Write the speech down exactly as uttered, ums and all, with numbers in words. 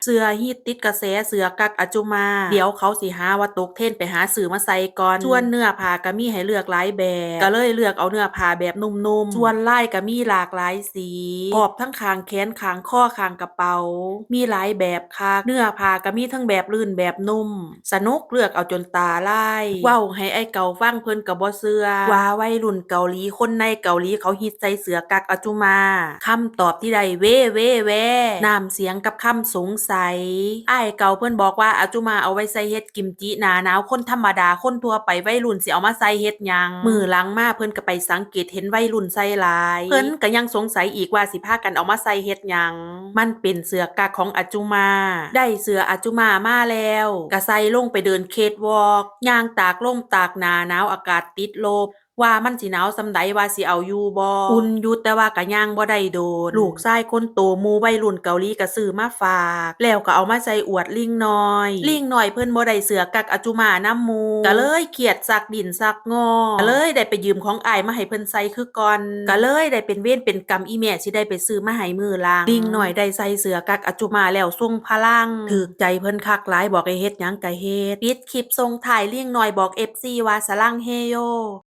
เสื้อฮิตติดกระแสเสื้อกั๊กอัจจุมา เดี๋ยวเขาสิหาว่าตกเทรนด์ ไปหาซื้อมาใส่ก่อน ส่วนเนื้อผ้าก็มีให้เลือกหลายแบบ ก็เลยเลือกเอาเนื้อผ้าแบบนุ่มๆ ส่วนลายก็มีหลากหลายสี ขอบทั้งข้างแขน ข้างคอ ข้างกระเป๋า มีหลายแบบคัก เนื้อผ้าก็มีทั้งแบบลื่นแบบนุ่ม สนุกเลือกเอาจนตาลาย เว้าให้อ้ายเก่าฟังเพิ่นก็บ่เชื่อ ว่าวัยรุ่นเกาหลี คนในเกาหลีเขาฮิตใส่เสื้อกั๊กอัจจุมา คำตอบที่ได้ เว้ เว้ แว้ น้ำเสียงกับคำสงสัย อ้ายเก่าเพิ่นบอกว่าอัจจุมาเอาไว้ใส่เฮ็ดกิมจิหน้าหนาว คนธรรมดาคนทั่วไปวัยรุ่นสิเอามาใส่เฮ็ดหยัง มื้อหลังมาเพิ่นก็ไปสังเกตเห็นวัยรุ่นใส่หลาย เพิ่นก็ยังสงสัยอีกว่าสิพากันเอามาใส่เฮ็ดหยัง มันเป็นเสื้อกั๊กของอัจจุมา ได้เสื้ออัจจุมามาแล้ว ก็ใส่ลงไปเดินเคทวอล์ก ย่างตากลมตากหน้าหนาว อากาศติดลบ ว่ามันสิหนาวส่ำใด ว่าสิเอาอยู่บ่ อุ่นอยู่ แต่ว่าก็ย่างบ่ได้โดน ลูกชายคนโตหมู่วัยรุ่นเกาหลีก็ซื้อมาฝาก แล้วก็เอามาใส่อวดลิงน้อย ลิงน้อยเพิ่นบ่ได้เสื้อกั๊กอัจจุมานำหมู่ ก็เลยเครียดซักดิ้นซักงอ ก็เลยได้ไปยืมของอ้ายมาให้เพิ่นใส่คือก่อน ก็เลยได้เป็นเวรเป็นกรรม อีแม่สิได้ไปซื้อมาให้มื้อหลัง ลิงน้อยได้ใส่เสื้อกั๊กอัจจุมาแล้วทรงพลัง ถืกใจเพิ่นคักหลาย บอกให้เฮ็ดหยังก็เฮ็ด ปิดคลิปส่งท้าย ลิงน้อยบอก เอฟซี ว่าสะลังเฮโย